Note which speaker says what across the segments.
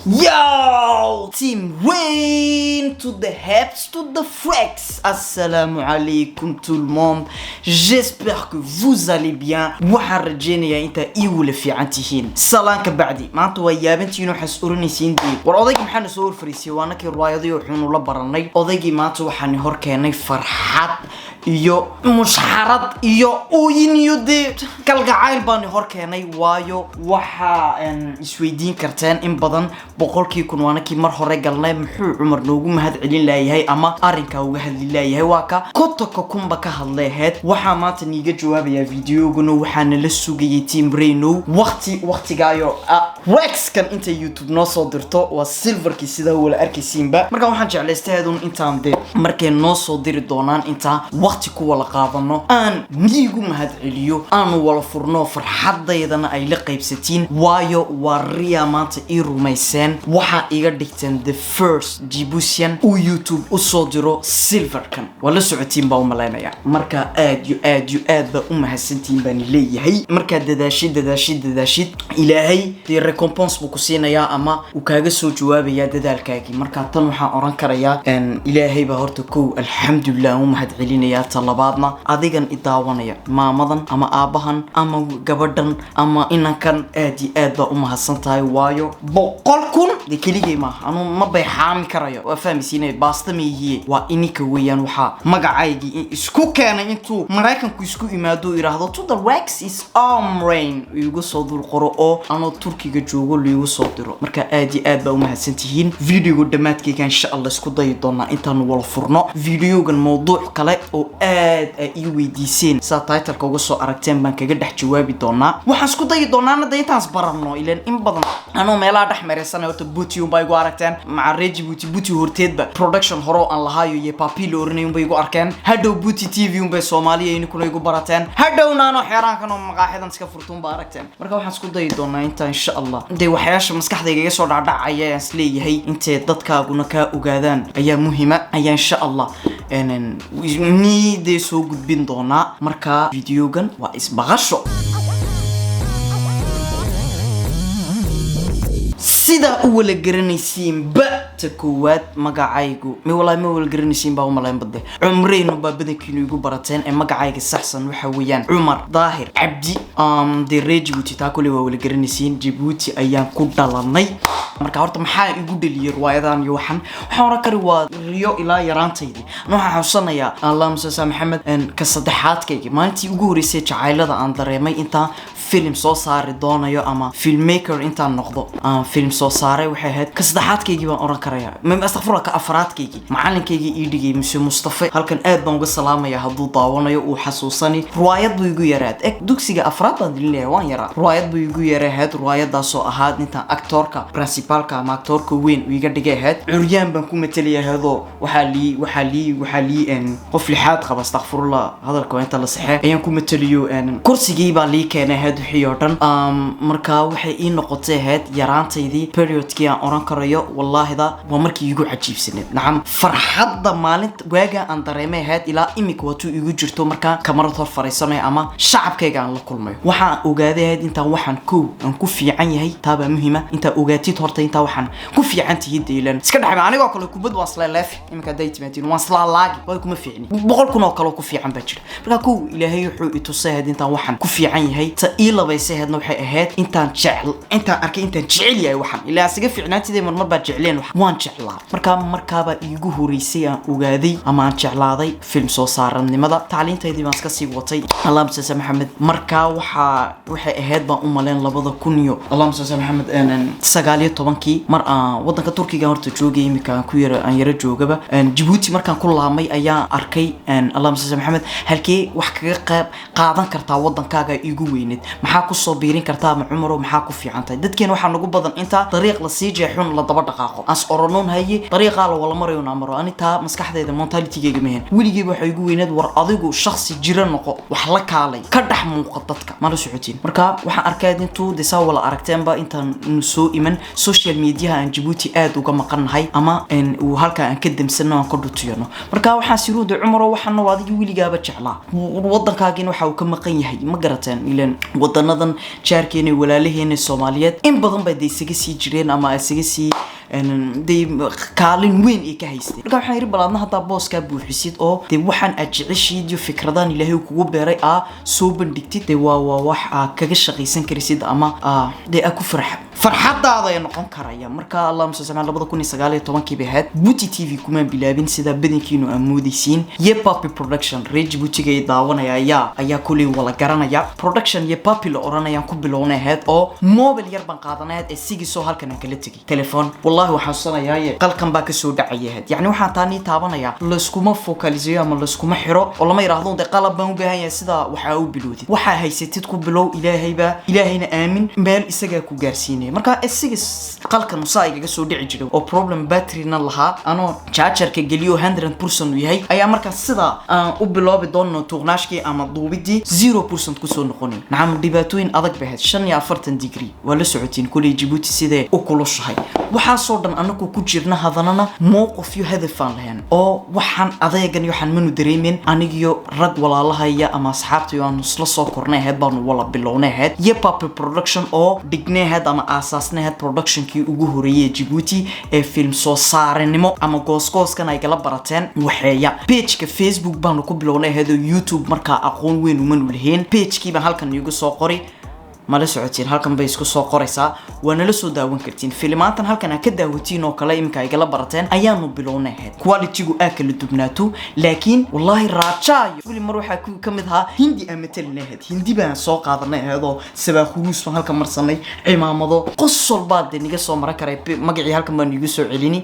Speaker 1: Yo, Team Rain to the heps to the flex. Assalamu alaikum tout le monde. J'espère que vous allez bien. Waxaan rajeynayaa intaa ii wala fiican tihiin. Salaan ka bacdi. Maanta waa yaabantiin, waxaas oranaysiin dii. War odaygii maxaa soo horfariisiyay? Waa nakii riwaayadii wuxuunu la baranay. Odaygii maanta waxaan hor keenay farxad iyo mushxarad iyo ooyin iyo dee kalgacayl baan hor keenay, waayo waxaa isweydiin karteen in badan 100,000 waana kii mar hore galnay, muxuu Cumar noogu mahad celin laayahay ama arrinkaa uga hadli laayahay? Waa ka 50-ka kunba ka hadleeheed. Waxaa maanta niiga jawaabayaa videoguna. Waxaana la sugayay Team Rayno waqti waqtigaayo rexkan intay YouTube noo soo dirto, waa silverkii sidaa wala arkaysiinba. Marka waxaan jeclaystay intaan dee markay noo soo diri doonaan intaa waqti ku wala qaadano, aan niigu mahad celiyo, aanu wala furno, farxadaydana ay la qaybsatiin, waayo waa riya maanta ii rumayseen. Waxaa iga dhigteen the first Djiboutian uu YouTube usoo diro silverkan. Waa la socotiin baa u malaynaya. Marka aad yo aad yo aad baa u mahadsantihiin baan leeyahay. Markaad dadaashid, dadaashid, dadaashid, Ilaahay dee recompense buu ku siinayaa ama uu kaaga soo jawaabayaa dadaalkaagii. Marka tan waxaan oran karayaa Ilaahay baa horta kow, alxamdulilah, aan u mahad celinayaa. Ta labaadna adigan i daawanaya, maamadan ama aabbahan ama gabadhan ama inankan, aad iyo aad baa u mahadsan tahay, waayo 100,000 dee keligay maaha, anuu ma bayxaami karayo, waa fahmaysiine, baasta ma ihiye, waa ininka weeyaan. Waxaa magacaygii isku keenay intuu Maraykanku isku imaado yidhaahdo "To the rex is Omrain" igu soo dul qoro oo anoo Turkiga joogo liigu soo diro. Marka aad iyo aad baa u mahadsan tihiin. Videoga dhammaadkayga insha Allah isku dayi doonaa intaanu wala furno videogan mowduuc kale oo aad ay ii weydiiseen, saa titleka uga soo aragteen, baan kaga dhex jawaabi doonaa. Waxaan isku dayi doonaana de intaas baranno, ileen in badan anoo meelaha dhex mareysana horta Buti unbaa igu aragteen maca reer Djibouti. Buti horteedba production hore oo aan lahaayo iyo papi la oranay unbay igu arkeen. Hadhow Buti TV unbay Soomaaliya ininkuna igu barateen. Hadhowna anoo xeeraankan oo maqaaxidan iska furtuun baa aragteen. Marka waxaan isku dayi doonaa intaa insha Allah dee waxyaasha maskaxdayga iga soo dhacdhacaya aan isleeyahay intay dadkaaguna kaa ogaadaan ayaa muhima, ayaa insha Allah nii dee soo gudbin doonaa. Marka videogan waa isbaqasho. Sidaa u wala garanaysiinba, ta koowaad magacaygu mi wallahi ma wala garanaysiin baa umalayn bade, Cumreynu baa badankiinu igu barateen, ee magacayga saxsan waxa weeyaan Cumar Daahir Cabdi. Dee reer Djibouti taa kule waa wala garanaysiin, Djibouti ayaan ku dhalanay. Marka horta maxaa igu dhaliyay riwaayadan iyo waxaan oran kari waa riyo ilaa yaraantaydii. Ana waxaan xusanayaa, allahuma salli Maxamed, ka saddexaadkayga maalintii ugu horreysay jacaylada aan dareemay intaan film soo saari doonayo ama filmmaker intaan noqdo aan film soo saaray, waxay ahayd ka saddexaadkaygii baan oran karaya, astaqfurlah, ka afraadkaygii. Macalinkaygii ii dhigay, Muse Mustafe, halkan aad baan uga salaamaya hadduu daawanayo, uu xasuusani. Riwaayad buu igu yaraad eg, dugsiga afraad baan dilinaya, waan yaraa. Riwaayad buu igu yarahayd, riwaayadaasoo ahayd intaan actorka principalka ama actorka weyn uu iga dhigay ahayd. Curyaan baan ku matalaya, waxaa lii qof lixaad qaba, astaqfurullah, hadalka waa inta la saxee, ayaan ku mataliyo. Kursigii baa lii keenay ahayd wixii oo dhan. Marka waxay ii noqotay ahayd yaraantaydii periodkii aan oran karayo wallaahida waa markii iigu cajiibsaneed. Nacam, farxadda maalinta waaga aan dareemay ahayd ilaa imika waatuu igu jirto. Markaa kamarad hor fariisanayo ama shacabkayga aan la kulmayo, waxaan ogaaday ahayd intaan waxaan kow aan ku fiican yahay. Taabaa muhiima intaa ogaatid horta intaa waxaan ku fiican tihid ilan iska dhexma. Anigoo kale kubad waan isla leefi, iminka hadday timaadin waan isla laagi, waayo kuma fiicni, 100,000 oo kale oo ku fiican baa jira. Marka kow Ilaahay wuxuu i tusay ahayd intaan waxaan ku fiican yahay. Ta ii labaysay ahaydna waxay ahayd intaan jecel, intaan arkay intaan jecel yahay waxaan ilaa asiga fiicnaantidee marmar baa jecleen wax waan jeclaa. Markaa markaabaa iigu horeysay aan ogaaday ama aan jeclaaday film soo saaranimada. Tacliintaydii baan iska sii watay, allahuma salli Maxamed. Markaa waxay ahayd baan u maleen 2000 iyo, allahuma salli Maxamed, 19-kii, mar aan wadanka Turkiga horta joogay, imika aan ku yara aan yara joogaba Djibouti. Markaan ku laamay ayaan arkay, allahuma salli Maxamed, halkee wax kaga qayb qaadan kartaa wadankaaga iigu weyneed, maxaa kusoo biirin kartaa ama Cumaro maxaa ku fiican tahay? Dadkeena waxaa nagu badan intaa dariiq lasii jeexun la daba dhaqaaqo, ans oronoon haye dariiqaa la wala marayo na maro. Ani taa maskaxdayda mentalitygayga mahan. Weligeyba waxay igu weyneed war adigu shakhsi jira noqo, wax la kaalay, ka dhex muuqa dadka, ma la socotiin? Marka waxaan arkay intuu de saa wala aragteenba intaan nu soo iman social mediaha aan Djibouti aad uga maqannahay ama uu halkaa aan ka damsano aan ka dhutiyano. Marka waxaan siruude Cumaro waxaana waa adigii weligaaba jeclaa, wadankaagina waxa uu ka maqan yahay, ma garateen? Ilan Wadanadan jaarkeena, walaalaheena Soomaaliyeed, in badan bay de isaga sii jireen ama isaga sii dee kaalin weyn ay ka haysteen. Marka waxaan yidhi, bal adna haddaa booskaa buuxisid oo dee waxaan aad jeceshiid iyo fikradaan Ilaahay kugu beeray aa soo bandhigtid, dee waa wax aa kaga shaqaysan karaysid ama dee aa ku farx farxadaada ay noqon karaya. Marka allahuma salli ala, 2019-kii bay ahayd. Buti TV kumaan bilaabin sidaa badankiinu aa moodaysiin. Ye Papi Production, reer Jabuutiga ay daawanaya ayaa kuley wala garanaya production Ye Papi la oranayaan ku bilownay ahayd, oo mobile yar baan qaadanay ahayd ee sigiisoo halkan aan kala tegay telefoon. Wallahi waxaan xasuusanayaaye qalkan baa kasoo dhacaya ahayd. Yacni waxaan taanii taabanayaa, layskuma focaliseeyo ama layskuma xiro oo lama yidhaahdo de qalab baan u baahan yahay. Sidaa waxaa u bilowdid, waxaa haysatid ku bilow. Ilaahaybaa, Ilaahayna aamin, meel isagaa ku gaarsiinaya. Marka isiga qalkan saa igaga soo dhici jiray oo problem batteryna lahaa, anoo chargerka geliyo 100% uu yahay, ayaa markaa sidaa aan u biloobi doono tournagekii ama duubidii 0% kusoo noqonay. Nacam, dhibaatooyin adag bay ahayd. 45 degree waa la socotiin kuley Jabuuti sidee u kulushahay. Waxaasoo dhan anagu ku jirna, hadanana mowqif iyo hadafaan lahayn oo waxaan adeegan iyo waxaan manu dareemin. Anigiyo rag walaalahaya ama asxaabtayo aanu isla soo kornay ahayd baanu wala bilownay ahayd Ye Papi Production, oo dhignay ahayd ama aasaasnay ahayd productionkii ugu horeeyay ee Jabuuti ee film soo saaranimo ama goosgooskan ay kala barateen waxeeya. Pageka Facebook baanu ku bilownay ahayd oo YouTube markaa aqoon weyn umanu lahayn. Pagekii baan halkan iigu soo qori, mala socotiin, halkan bay isku soo qoraysaa, waa nala soo daawan kartiin. Filimaantan halkan aa ka daawatiin oo kale iminka igala barateen ayaanu bilownay ahayd. Qualitygu aa kala dubnaato, laakiin wallahi raajaayo weli mar waxaa ka mid ahaa Hindi aan matalinay ahayd. Hindi baan soo qaadanay ahayd oo sabaahuruus baan halkan marsanay, cimaamado, qosol baa dee niga soo maran karay. Magacii halkan baan iigu soo celini,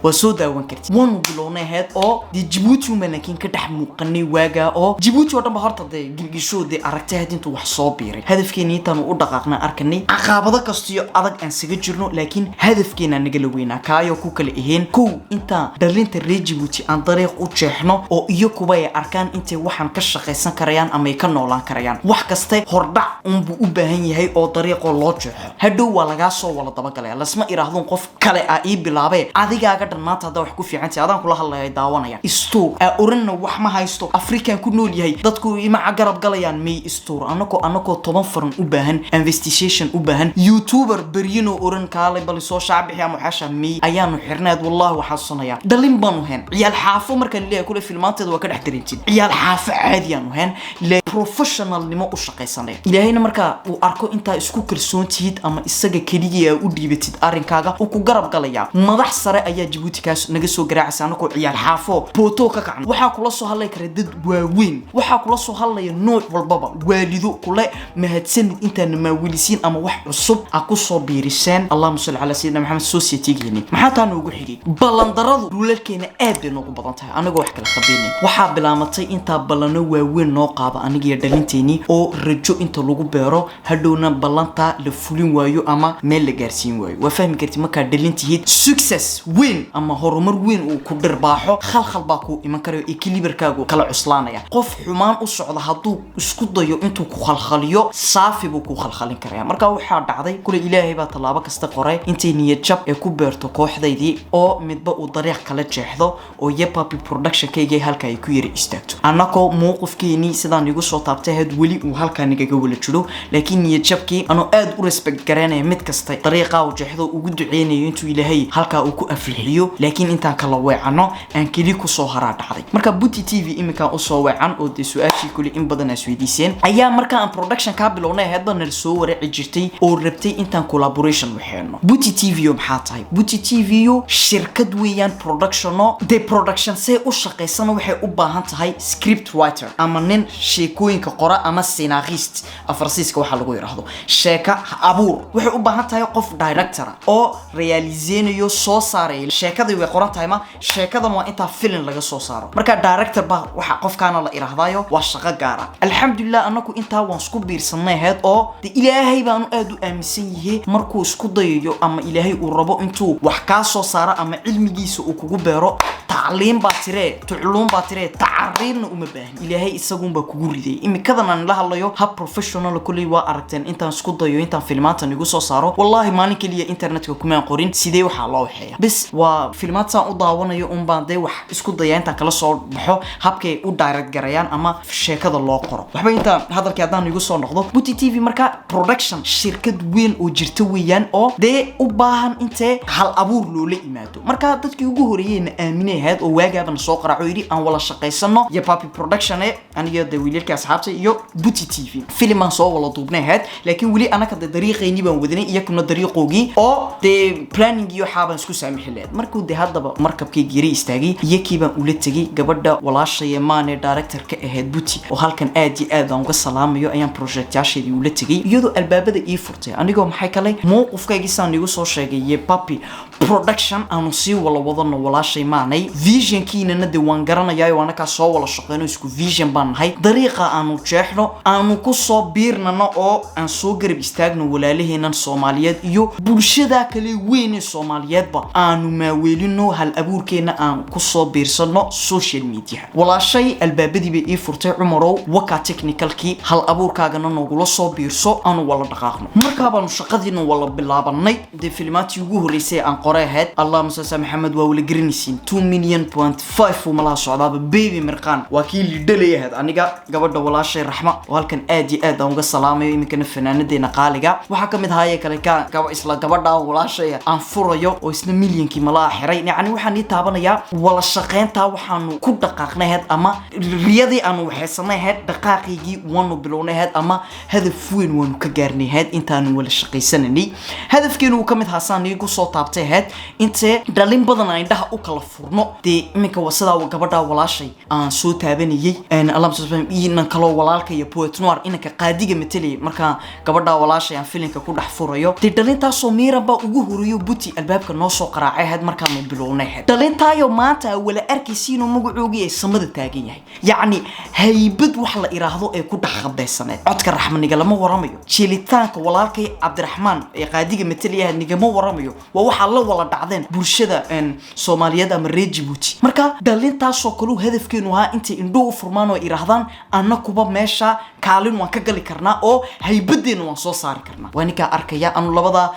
Speaker 1: waa soo daawan karti. Waanu bilownay ahayd oo dee Jabuuti unbaan laakiin ka dhex muuqanay waagaa, oo Jabuuti oo dhan ba horta dee gilgisho dee aragtay ahayd intuu wax soo biiray. Hadafkeeni intaanu u dhaqaaqna arkanay caqabado kastiyo adag aan saga jirno, laakiin hadafkeena nagala weynaa kaayoo ku kala ahayn. Kow, intaan dhalinta reer Jabuuti aan dariiq u jeexno oo iyakuba ay arkaan intay waxaan ka shaqaysan karayaan ama ay ka noolaan karayaan. Wax kaste hordhac unbuu u baahan yahay oo dariiqoo loo jeexo, hadhow waa lagaa soo wala dabagalaya. Lasma iraahdoon qof kale aa ii bilaabee. Adigaaga dhan maanta haddaa wax ku fiicantahay, adaan kula hadlaya, daawanaya istuur aa oranna wax ma haysto, Afrikaan ku nool yahay, dadku ima garab galayaan, may istuur. Anakoo 10 faran u baahan, investigation u baahan, youtuber beryino oran kaalay bal soo shaacbixi ama waxaasha may ayaanu xirnayd. Wallahi waxaa xasuusanaya dhalin baanu heen, ciyaal xaafo. Markaan leeyahay kule filmaanteeda waa ka dhex dareentid, ciyaal xaafo caadiyaanu heen le professionalnimo u shaqaysanaya. Ilaahayna markaa uu arko intaa isku kalsoon tihid ama isaga keligii aa u dhiibatid arrinkaaga, uu ku garab galayaa. Madax sare ayaa Jabuuti kaas naga soo garaacaysa anakoo ciyaal xaafo booto ka kacna. Waxaa kula soo hadlay kara dad waaweyn, waxaa kula soo hadlaya nooc walbaba, waalido kule mahadsanid intaana maawilisiin ama wax cusub a kusoo biiriseen. Allahuma salli calaa sayidina Maxamed. Societygeeni maxaa taa noogu xigay? Ballandaradu dhulalkeena aad bay noogu badan tahay. Anigoo wax kala khabeynin, waxaa bilaamatay intaa ballano waaweyn noo qaado anigiyo dhalinteeni oo rajo inta lagu beero, hadhowna ballantaa la fulin waayo ama meel la gaarsiin waayo. Waa fahmi kartid, markaa dhalintihid success weyn ama horumar weyn uu ku dhirbaaxo, khalkhal baa kuu iman karayo, equilibrekaagu kala cuslaanaya. Qof xumaan u socda hadduu isku dayo intuu ku khalkhaliyo, saafi buu ku khalkhalin karaya. Marka waxaa dhacday kule Ilaahay baa tallaabo kasta qoray intay niyad jab ee ku beerto kooxdaydii oo midba uu dariiq kala jeexdo oo Yepapi Productionkaygii halka ay ku yara istaagto. Annagoo mowqifkeenii sidaan igu soo taabtay ahayd weli uu halkaa nagaga wala jiro, laakiin niyad jabkii anoo aad u respect garaynaya mid kasta dariiqaa uu jeexdo, ugu duceynayo intuu Ilaahay halkaa uu ku aflixiyo, laakiin intaan kala weecano aan keli kusoo haraa dhacday. Marka Buti TV iminkaan usoo weecan oo dee su-aashii kule in badan aas weydiiseen ayaa marka aan production kaa bilownay ahayd baa nala soo wareeci jirtay oo rabtay intaan collaboration waxeeno. Buti TV o maxaa tahay? Buti TV o shirkad weeyaan productiono. Dee production see u shaqaysana waxay u baahan tahay script writer ama nin sheekooyinka qora ama scénariste afarsiiska waxaa lagu yidhaahdo, sheeka abuur. Waxay u baahan tahay qof directora oo realiseynayo, soo saaraya sheekadii. Way qoran tahay ma sheekadan waa intaa film laga soo saaro. Marka director baa waxa qofkaana la idhaahdaayo, waa shaqo gaara. Alxamdulilah, anaku intaa waan isku biirsanay ahayd oo de Ilaahay baanu aad u aaminsan yahay. Markuu isku dayayo ama Ilaahay uu rabo intuu wax kaa soo saaro ama cilmigiisa uu kugu beero, Tacliin baa tiree, tucluun baa tiree, tacariinna uma baahni. Ilaahay isagunbaa kugu riday. Imikadan aan la hadlayo, hab professional kulley waa aragteen intaan isku dayo intaan filmaantan igu soo saaro. Wallaahi, maalin keliya internetka kumaan qorin sidee waxaa loo waxeeya. Bes waa filmaad saan u daawanayo unbaan dee wax isku daya intaan kala soo baxo habkay u direct garayaan ama sheekada loo qoro. Waxba intaa hadalkii haddaan igu soo noqdo, Buti TV marka production shirkad weyn oo jirta weeyaan, oo dee u baahan intee hal abuur loola yimaado. Marka dadkii ugu horeeyeyna aaminay ahayd oo waagaabana soo qaraaco, yidhi aan wala shaqaysano iyo Papi Production e aniga dee wiilalkii asxaabta iyo Buti TV film aan soo wala duubnay ahayd. Laakiin weli anaka dee dariiqaynii baan wadanay, iyakuna dariiqoogii oo dee planning iyo waxaabaan isku saamixi lahayd. Markuu dee haddaba markabkii geeri istaagay, iyakii baan ula tegay. Gabadha walaashaya maane director ka ahayd Buti, oo halkan aad iyo aad aan uga salaamayo, ayaan projectyaasheedii ula tegay, iyadoo albaabada ii furtay. Anigoo maxay kalay mowqifkaygii saan igu soo sheegay iyo Papi Production aanu sii wala wadano. Walaashay maanay, visionkiinana dee waan garanayaa, waana soo wala shaqeyno, isku vision baan nahay. Dariiqa aanu jeexno, aanu ku soo biirnano oo aan soo garab istaagno walaalaheenan Soomaaliyeed iyo bulshada kale weyn ee Soomaaliyeedba, aanu maaweelino hal abuurkeena, aan kusoo biirsano social media. Walaashay albaabadii bay ii furtay: "Cumarow, waka technicalkii hal abuurkaagana noogula soo biirso, aanu wala dhaqaaqno." Markaa baanu shaqadiina wala bilaabanay. Dee filimaantii ugu horreysay aan qoray ahayd, Allahuma salli Maxamed, waa wala garanaysiin, 2.5 million uu malaha socdaaba. Baby Mirqaan waa kii lidhalay ahayd. Aniga gabadha walaashay Raxma, oo halkan aad iyo aad aan uga salaamayo iminkana, fanaanadeena qaaliga, waxaa kamid ahaayee kale ka isla gabadha walaashay aan furayo oo isna milyankii malaha xiray. Yacni waxaan ii taabanayaa wala shaqeyntaa waxaanu ku dhaqaaqnay ahayd ama riyadii aanu waxaysanay ahayd, dhaqaaqiygii waanu bilownay ahayd ama hadaf weyn waanu ka gaarnay ahayd intaanu wala shaqaysananay. Hadafkeenu uu ka mid ahaa, saan iigu soo taabtay ahayd, intee dhalin badan aan indhaha u kala furno. Dee iminka sidaa gabadha walaashay aan soo taabanayay, inan kaloo walaalka iyo Poet Noir, inanka qaadiga matalayay, markaa gabadha walaashay aan filimka ku dhex furayo, dee dhalintaasoo miiran baa ugu horeeyo Buti albaabka noo soo qaraacay ahayd markaanu bilownay ahayd. Dhalintaayo maanta wala arkaysiinoo magacoogii ay samada taagan yahay, yacni haybad wax la iraahdo ee ku dhex khabaysaneed. Codka Raxma nigalama waramayo, jilitaanka walaalkay Cabdiraxmaan ee qaadiga matalaya nigama waramayo. Waa waxaa la wala dhacdeen bulshada Soomaaliyeed ama reer Jabuuti. Marka dhalintaasoo kaleu hadafkeenu ahaa intay indho u furmaan oo iraahdaan annakuba meesha kaalin waan ka gali karnaa oo haybadeena waan soo saari karnaa. Waa ninkaa arkaya. Anu labada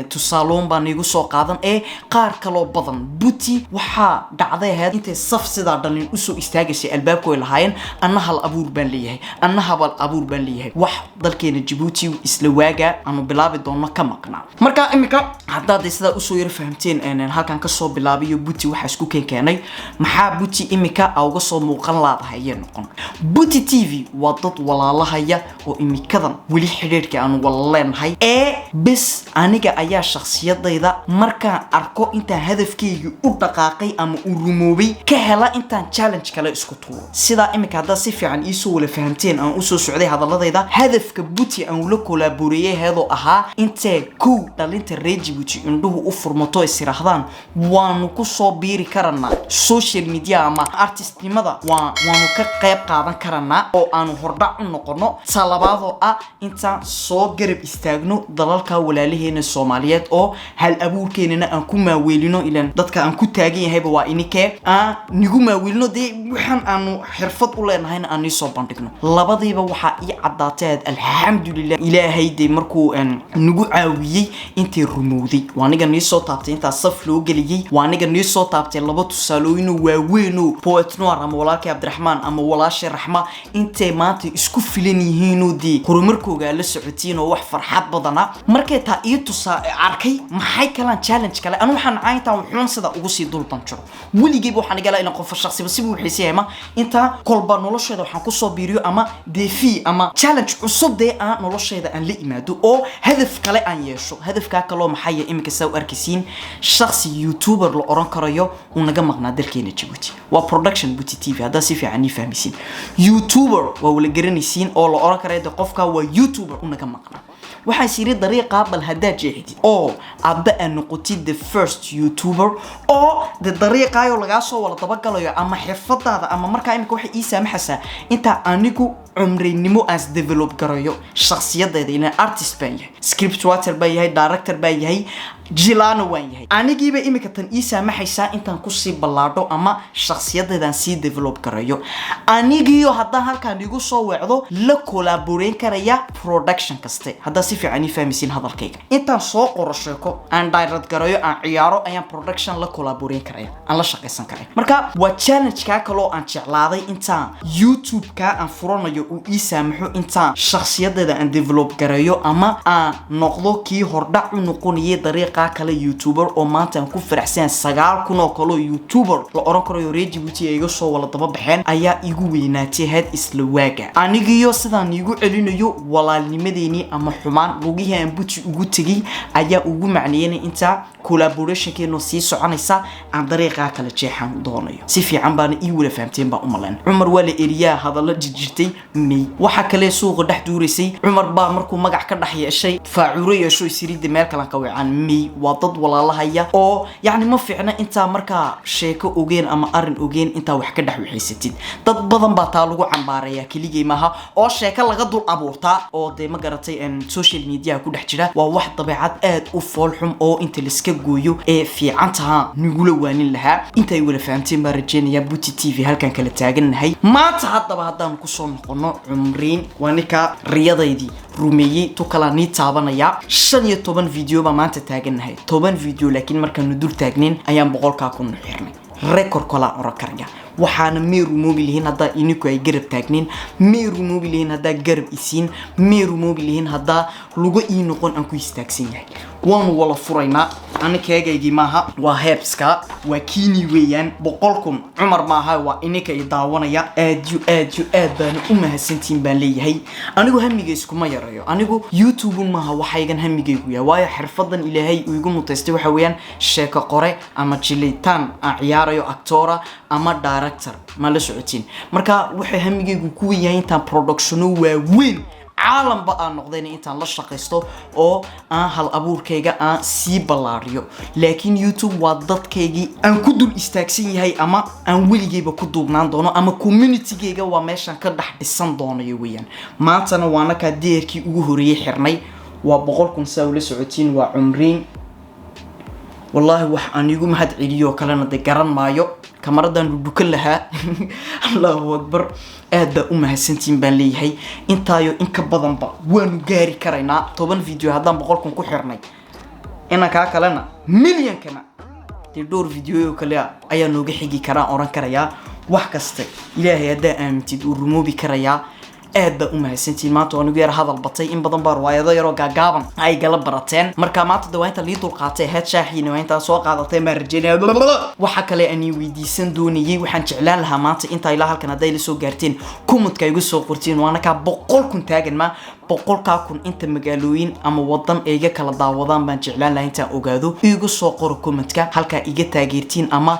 Speaker 1: tusaaloon baa niigu soo qaadan ee qaar kaloo badan. Buti waxaa dhacday ahayd intay saf sidaa dhalin usoo istaagaysay albaabku ay lahaayeen: "Anna hal abuur baan leeyahay, anna habal abuur baan leeyahay." Wax dalkeena Jabuuti isla waaga aanu bilaabi doono ka maqnaa. Marka iminka haddaad sidaa usoo yaro fahamteen halkan kasoo bilaabayo Buti waxaa isku keenay, maxaa Buti imika a uga soo muuqan laadahay ayay noqon. Buti TV waa dad walaalahaya oo imikadan weli xidhiidhka aanu wala leenahay ee bes aniga ayaa shakhsiyadayda markaan arko intaan hadafkaygii u dhaqaaqay ama uu rumoobay ka hela intaan challenge kale isku tuuro. Sidaa iminka haddaad si fiican iisoo wala fahamteen aan usoo socday hadaladayda, hadafka Buti aan ula collaboreeyay heedoo ahaa intee kow dhalinta reer Jabuuti indhuhu u furmato, is iraahdaan waanu kusoo biiri karanaa social media ama artistnimada, waanu ka qayb qaadan karanaa oo aanu hordhac u noqono. Talabaadoo ah intaan soo garab istaagno dalalka walaalaheena Soomaaliyeed oo hal abuurkeenana aan ku maaweelino, ilan dadka aan ku taagan yahayba waa inikee, aan nigu maaweelino, dee waxaan aanu xirfad u leenahayna aan niisoo bandhigno. Labadiiba waxaa ii caddaatay, alxamdulilah, Ilaahay dee markuu nagu caawiyey intay rumowday. Waa aniga nii soo taabtay intaa saf loo geliyey, waa aniga nii soo taabtay laba tusaalooyinoo waaweynoo Poet Noir ama walaalkay Cabdiraxmaan ama walaashay Raxma intay maanta isku filan yihiinoo dee horumarkooga la socotiin oo wax farxad badana. Markay taa ii tusaa arkay, maxay kalaan challenge kale? Anu waxaan nacay intaan wuxuun sida ugu sii dul banjaro. Weligeyba waxaan igala ilan qofa shaqsiba sibuu wixiisa yahay ma intaa kolba nolosheeda waxaan kusoo biiriyo ama défi ama challenge cusub dee aan nolosheeda aan la imaado oo hadaf kale aan yeesho. Hadafkaa kaloo maxaya? Iminka saa u arkaysiin, shakhsi YouTuber la oran karayo uu naga maqnaa dalkeena Jabuuti waa production Buti TV. Haddaa si fiican ii fahmaysiin, YouTuber waa wala garanaysiin oo la oran karayo de qofka waa YouTuber uu naga maqnaa. Waxaan is yidhi dariiqa bal haddaad jeexdid oo aabba aad noqotid the first YouTuber oo de dariiqaayo lagaa soo wala dabagalayo ama xirfadaada ama markaa imika waxay ii saamaxaysaa intaa anigu cumrinimo aan develop garayo shakhsiyadayda, ilaan artist baan yahay, script writer baan yahay, director baan yahay. Jilaana waan yahay. Anigiiba imika tan ii saamaxaysaa intaan kusii ballaadho ama shakhsiyadeedaan sii develop garayo. Anigiyo haddaan halkaan igu soo weecdo la collaborayn karaya production kaste, haddaa si fiican ii fahmaysiin hadalkayga. Intaan soo qoro sheeko, aan direct garayo, aan ciyaaro, ayaan production la collaborayn karaya, aan la shaqaysan karaya. Marka waa challenge-kaa kaloo aan jeclaaday intaan YouTube-ka aan furanayo uu ii saamaxo intaan shakhsiyadeeda aan develop gareeyo ama aan noqdo kii hordhac u noqonayay dariiqaa kale YouTuber, oo maanta aan ku faraxsan 9,000 oo kaloo YouTuber la oran karayo reer Djibouti ay iga soo wala daba baxeen ayaa igu weynaatay head isla waaga. Anigiyo sidaan iigu celinayo walaalnimadeennii ama xumaan lugihii aan Buti ugu tegay ayaa ugu macneeyanay intaa collaborationkeenu sii soconaysa aan dariiqaa kala jeexan doonayo. Si fiican baana ii wala fahamteen baa u malayn. Cumar waa la eriyaa, hadallo jirjirtay may. Waxa kale suuqa dhex duuraysay, Cumar baa markuu magac ka dhex yeeshay faacuuro yeesho isirida meel kalan ka weecaan. May, waa dad walaalahaya oo yacni ma fiicna intaa markaa sheeko ogeen ama arrin ogeen intaa wax ka dhex waxaysatid. Dad badan baa taa lagu cambaarayaa, keligay maaha, oo sheeko laga dul abuurtaa oo dee ma garatay social media ku dhex jira. Waa wax dabeecad aad u foolxum oo inta laiska gooyo ee fiican taha nigula waanin lahaa. Intay wala fahamteen baan rajeynayaa. Buti TV halkan kala taagannahay maanta. Haddaba haddaan kusoo noqono Cumriin, waa ninka riyadaydii rumeeyey. Tu kalaa nii taabanayaa. 15 video baa maanta taagannahay, 10 video, laakiin markaanu dul taagnayn ayaan 100,000 xirnay. Record kolaa oran karaya. Waxaana may rumoobi lihiin haddaa ininku ay garab taagnayn, may rumoobi lihiin haddaa garab isiin, may rumoobi lihiin haddaa luga ii noqon aan ku istaagsan yahay. Waanu wala furaynaa. Anikeegaygii maaha, waa heebska, waa kiini weeyaan. 100,000 Cumar maaha, waa ininka i daawanaya. Aad yo aad yo aad baana u mahadsantihiin baan leeyahay. Anigu hamiga iskuma yarayo. Anigu YouTube maaha waxaygan hamigaygu yahay, waayo xirfadan Ilaahay uu igu mutaystay waxa weeyaan sheeko qore ama jilitaan aan ciyaarayo, actora ama director, ma la socotiin? Marka waxay hamigaygu ku yahay intaan productiono waaweyn caalamba aan noqdayna intaan la shaqaysto oo aan hal abuurkayga aan sii ballaariyo. Laakiin YouTube waa dadkaygii aan ku dul istaagsan yahay ama aan weligayba ku duubnaan doono ama communitygayga waa meeshaan ka dhex dhisan doonayo weeyaan. Maantana waana kaa deerkii ugu horeeyey xirnay, waa 100,000, saa ula socotiin. Waa Cumriin. Wallaahi wax aan iigu mahad celiyo kalena de garan maayo, kamaradan dhudhukan lahaa. Allahu akbar, aad baa u mahadsantihiin baan leeyahay. Intaayo in ka badanba waanu gaari karaynaa. 10 video haddaan 100,000 ku xirnay, inankaa kalena milyankana dee dhowr video oo kale ayaa nooga xigi karaa oran karayaa. Wax kasta Ilaahay haddaa aamintid uu rumoobi karayaa. Aad baa u mahadsantihiin. Maanta waa nigu yar hadal batay, in badan baa riwaayado yaroo gaagaaban ay gala barateen. Marka maanta de waa inta lii dulqaatay ahayd, shaaxiina waa intaa soo qaadateen baan rajeynaya. Waxa kale aan weydiisan doonayay, waxaan jeclaan lahaa maanta intaa ilaa halkan hadday la soo gaarteen, commentka igu soo qortiin. Waana kaa 100,000 taagan, ma 100,000 inta magaalooyin ama wadan ay iga kala daawadaan baan jeclaan lahaa intaan ogaado. Igu soo qoro commentka halkaa iga taageertiin ama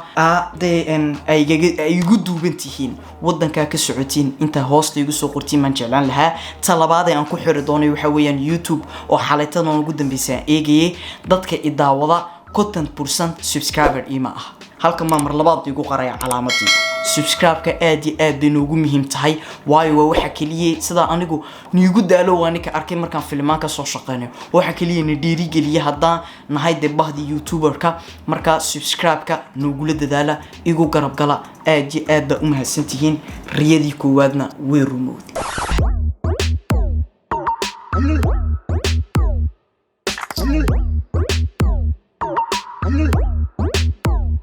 Speaker 1: dee ay igu duuban tihiin, wadankaa ka socotiin, intaa hoosta igu soo qortiin baan jeclaan lahaa. Ta labaad ee aan ku xiri doonay waxa weeyaan YouTube oo xalaytadan ugu dambeysay aan eegayay, dadka i daawada 50% subscriber ima ah. Halkan baa mar labaad igu qaraya calaamadii subscribe-ka. Aad iyo aad bay noogu muhiim tahay, waayo waa waxa keliya sidaa anigu niigu daalo. Waa ninka arkay markaan filimaan ka soo shaqeynayo, waxa keliya na dhiirigeliya haddaan nahay dee bahdii YouTuberka. Markaa subscribe-ka noogula dadaala, igu garab gala. Aad iyo aad baa u mahadsantihiin. Riyadii koowaadna way rumowday.